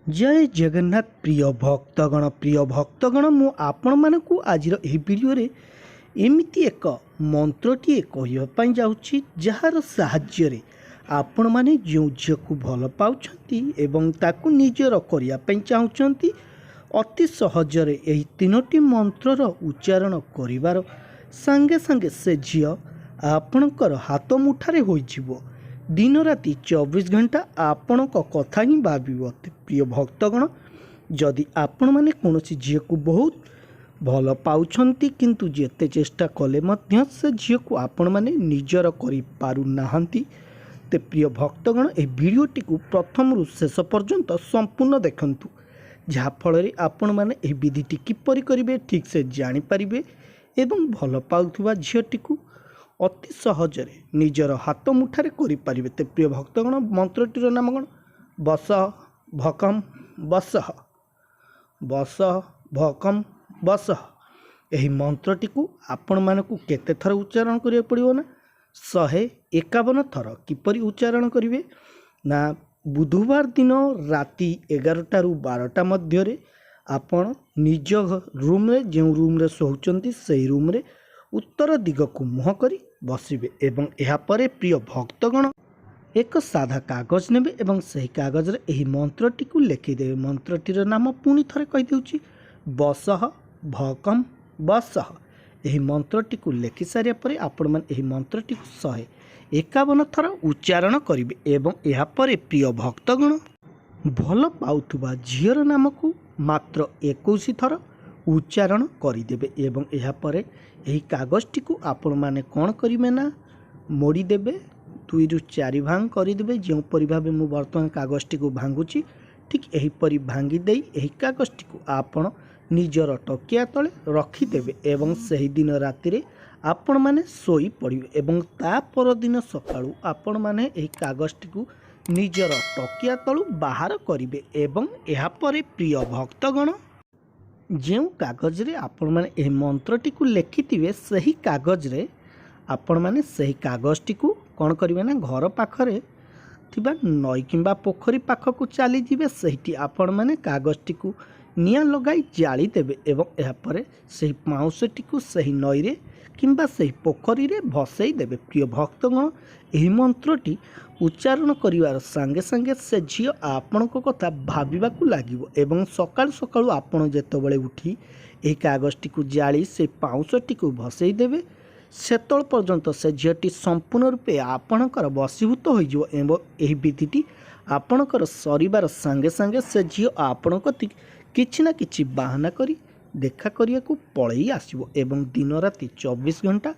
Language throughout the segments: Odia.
ଜୟ ଜଗନ୍ନାଥ ପ୍ରିୟ ଭକ୍ତଗଣ। ପ୍ରିୟ ଭକ୍ତଗଣ, ମୁଁ ଆପଣମାନଙ୍କୁ ଆଜିର ଏହି ଭିଡ଼ିଓରେ ଏମିତି ଏକ ମନ୍ତ୍ରଟିଏ କହିବା ପାଇଁ ଯାଉଛି, ଯାହାର ସାହାଯ୍ୟରେ ଆପଣମାନେ ଯେଉଁ ଝିଅକୁ ଭଲ ପାଉଛନ୍ତି ଏବଂ ତାକୁ ନିଜର କରିବା ପାଇଁ ଚାହୁଁଛନ୍ତି, ଅତି ସହଜରେ ଏହି ତିନୋଟି ମନ୍ତ୍ରର ଉଚ୍ଚାରଣ କରିବାର ସାଙ୍ଗେ ସାଙ୍ଗେ ସେ ଝିଅ ଆପଣଙ୍କର ହାତ ମୁଠାରେ ହୋଇଯିବ। ଦିନ ରାତି 24 ଘଣ୍ଟା ଆପଣଙ୍କ କଥା ହିଁ ଭାବିବ। ପ୍ରିୟ ଭକ୍ତଗଣ, ଯଦି ଆପଣମାନେ କୌଣସି ଝିଅକୁ ବହୁତ ଭଲ ପାଉଛନ୍ତି, କିନ୍ତୁ ଯେତେ ଚେଷ୍ଟା କଲେ ମଧ୍ୟ ସେ ଝିଅକୁ ଆପଣମାନେ ନିଜର କରିପାରୁନାହାନ୍ତି, ତେ ପ୍ରିୟ ଭକ୍ତଗଣ, ଏହି ଭିଡ଼ିଓଟିକୁ ପ୍ରଥମରୁ ଶେଷ ପର୍ଯ୍ୟନ୍ତ ସମ୍ପୂର୍ଣ୍ଣ ଦେଖନ୍ତୁ, ଯାହାଫଳରେ ଆପଣମାନେ ଏହି ବିଧିଟି କିପରି କରିବେ ଠିକ୍ସେ ଜାଣିପାରିବେ ଏବଂ ଭଲ ପାଉଥିବା ଝିଅଟିକୁ ଅତି ସହଜରେ ନିଜର ହାତ ମୁଠାରେ କରିପାରିବେ। ତେ ପ୍ରିୟ ଭକ୍ତଗଣ, ମନ୍ତ୍ରଟିର ନାମ କ'ଣ? ବସ ଭକମ୍ ବସହ, ବସ ଭକମ୍ ବସହ। ଏହି ମନ୍ତ୍ରଟିକୁ ଆପଣମାନଙ୍କୁ କେତେ ଥର ଉଚ୍ଚାରଣ କରିବାକୁ ପଡ଼ିବ ନା 151 ଥର। କିପରି ଉଚ୍ଚାରଣ କରିବେ ନା ବୁଧବାର ଦିନ ରାତି 11ଟାରୁ 12ଟା ମଧ୍ୟରେ ଆପଣ ନିଜ ରୁମ୍ରେ, ଯେଉଁ ରୁମ୍ରେ ଶୋଉଛନ୍ତି, ସେଇ ରୁମ୍ରେ ଉତ୍ତର ଦିଗକୁ ମୁହଁ କରି ବସିବେ ଏବଂ ଏହାପରେ ପ୍ରିୟ ଭକ୍ତଗଣ, ଏକ ସାଧା କାଗଜ ନେବେ ଏବଂ ସେହି କାଗଜରେ ଏହି ମନ୍ତ୍ରଟିକୁ ଲେଖିଦେବେ। ମନ୍ତ୍ରଟିର ନାମ ପୁଣି ଥରେ କହିଦେଉଛି, ବସହ ଭକମ୍ ବସହ। ଏହି ମନ୍ତ୍ରଟିକୁ ଲେଖି ସାରିବା ପରେ ଆପଣମାନେ ଏହି ମନ୍ତ୍ରଟିକୁ 151 ଥର ଉଚ୍ଚାରଣ କରିବେ ଏବଂ ଏହାପରେ ପ୍ରିୟ ଭକ୍ତଗଣ, ଭଲ ପାଉଥିବା ଝିଅର ନାମକୁ ମାତ୍ର 21 ଥର ଉଚ୍ଚାରଣ କରିଦେବେ ଏବଂ ଏହାପରେ ଏହି କାଗଜଟିକୁ ଆପଣମାନେ କ'ଣ କରିବେ ନା ମୋଡ଼ିଦେବେ, ଦୁଇରୁ ଚାରି ଭାଙ୍ଗ କରିଦେବେ। ଯେଉଁପରି ଭାବେ ମୁଁ ବର୍ତ୍ତମାନ କାଗଜଟିକୁ ଭାଙ୍ଗୁଛି, ଠିକ୍ ଏହିପରି ଭାଙ୍ଗି ଦେଇ ଏହି କାଗଜଟିକୁ ଆପଣ ନିଜର ତକିଆ ତଳେ ରଖିଦେବେ ଏବଂ ସେହିଦିନ ରାତିରେ ଆପଣମାନେ ଶୋଇପଡ଼ିବେ ଏବଂ ତା ପରଦିନ ସକାଳୁ ଆପଣମାନେ ଏହି କାଗଜଟିକୁ ନିଜର ତକିଆ ତଳୁ ବାହାର କରିବେ ଏବଂ ଏହାପରେ ପ୍ରିୟ ଭକ୍ତଗଣ, ଯେଉଁ କାଗଜରେ ଆପଣମାନେ ଏହି ମନ୍ତ୍ରଟିକୁ ଲେଖିଥିବେ, ସେହି କାଗଜରେ ଆପଣମାନେ ସେହି କାଗଜଟିକୁ କ'ଣ କରିବେ ନା ଘର ପାଖରେ ଥିବା ନଈ କିମ୍ବା ପୋଖରୀ ପାଖକୁ ଚାଲିଯିବେ। ସେଇଠି ଆପଣମାନେ କାଗଜଟିକୁ ନିଆଁ ଲଗାଇ ଜାଳିଦେବେ ଏବଂ ଏହାପରେ ସେହି ପାଉଁଶଟିକୁ ସେହି ନଈରେ କିମ୍ବା ସେହି ପୋଖରୀରେ ଭସେଇ ଦେବେ। ପ୍ରିୟ ଭକ୍ତଗଣ, ଏହି ମନ୍ତ୍ରଟି ଉଚ୍ଚାରଣ କରିବାର ସାଙ୍ଗେ ସାଙ୍ଗେ ସେ ଝିଅ ଆପଣଙ୍କ କଥା ଭାବିବାକୁ ଲାଗିବ ଏବଂ ସକାଳୁ ସକାଳୁ ଆପଣ ଯେତେବେଳେ ଉଠି ଏହି କାଗଜଟିକୁ ଜାଳି ସେ ପାଉଁଶଟିକୁ ଭସେଇ ଦେବେ, ସେତେବେଳେ ପର୍ଯ୍ୟନ୍ତ ସେ ଝିଅଟି ସମ୍ପୂର୍ଣ୍ଣ ରୂପେ ଆପଣଙ୍କର ବଶୀଭୂତ ହୋଇଯିବ ଏବଂ ଏହି ବିଧିଟି ଆପଣଙ୍କର ସରିବାର ସାଙ୍ଗେ ସାଙ୍ଗେ ସେ ଝିଅ ଆପଣଙ୍କ କତିକି କିଛି ନା କିଛି ବାହାନା କରି ଦେଖା କରିବାକୁ ପଳେଇ ଆସିବ ଏବଂ ଦିନ ରାତି 24 ଘଣ୍ଟା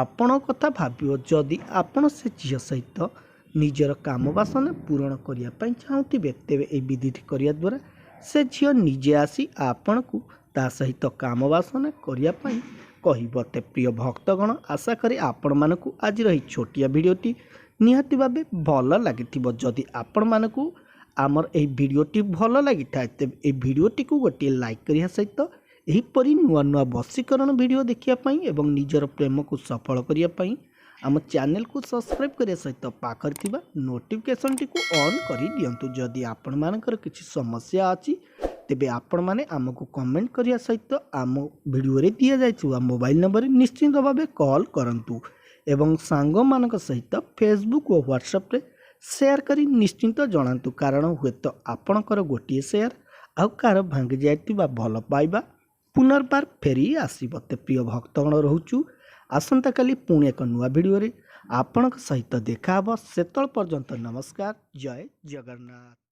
ଆପଣଙ୍କ କଥା ଭାବିବ। ଯଦି ଆପଣ ସେ ଝିଅ ସହିତ ନିଜର କାମ ବାସନା ପୂରଣ କରିବା ପାଇଁ ଚାହୁଁଥିବେ, ତେବେ ଏହି ବିଧିଟି କରିବା ଦ୍ୱାରା ସେ ଝିଅ ନିଜେ ଆସି ଆପଣଙ୍କୁ ତା ସହିତ କାମ ବାସନା କରିବା ପାଇଁ କହିବ। ତେ ପ୍ରିୟ ଭକ୍ତଗଣ, ଆଶା କରେ ଆପଣମାନଙ୍କୁ ଆଜିର ଏହି ଛୋଟିଆ ଭିଡ଼ିଓଟି ନିହାତି ଭାବେ ଭଲ ଲାଗିଥିବ। ଯଦି ଆପଣମାନଙ୍କୁ ଆମର ଏହି ଭିଡ଼ିଓଟି ଭଲ ଲାଗିଥାଏ, ତେବେ ଏହି ଭିଡ଼ିଓଟିକୁ ଗୋଟିଏ ଲାଇକ୍ କରିବା ସହିତ ଏହିପରି ନୂଆ ନୂଆ ବଶୀକରଣ ଭିଡ଼ିଓ ଦେଖିବା ପାଇଁ ଏବଂ ନିଜର ପ୍ରେମକୁ ସଫଳ କରିବା ପାଇଁ ଆମ ଚ୍ୟାନେଲକୁ ସବସ୍କ୍ରାଇବ୍ କରିବା ସହିତ ପାଖରେ ଥିବା ନୋଟିଫିକେସନ୍ଟିକୁ ଅନ୍ କରିଦିଅନ୍ତୁ। ଯଦି ଆପଣମାନଙ୍କର କିଛି ସମସ୍ୟା ଅଛି, ତେବେ ଆପଣମାନେ ଆମକୁ କମେଣ୍ଟ କରିବା ସହିତ ଆମ ଭିଡ଼ିଓରେ ଦିଆଯାଇଥିବା ମୋବାଇଲ୍ ନମ୍ବରରେ ନିଶ୍ଚିତ ଭାବେ କଲ୍ କରନ୍ତୁ ଏବଂ ସାଙ୍ଗମାନଙ୍କ ସହିତ ଫେସବୁକ୍ ଓ ହ୍ୱାଟ୍ସଆପ୍ରେ ସେୟାର କରି ନିଶ୍ଚିନ୍ତ ଜଣାନ୍ତୁ, କାରଣ ହୁଏତ ଆପଣଙ୍କର ଗୋଟିଏ ସେୟାର ଆଉ କାହାର ଭାଙ୍ଗି ଯାଇଥିବା ଭଲ ପାଇବା ପୁନର୍ବାର ଫେରି ଆସିବ। ତେ ପ୍ରିୟ ଭକ୍ତଗଣ, ରହୁଛୁ। ଆସନ୍ତାକାଲି ପୁଣି ଏକ ନୂଆ ଭିଡ଼ିଓରେ ଆପଣଙ୍କ ସହିତ ଦେଖାହେବ। ସେତେବେଳେ ପର୍ଯ୍ୟନ୍ତ ନମସ୍କାର, ଜୟ ଜଗନ୍ନାଥ।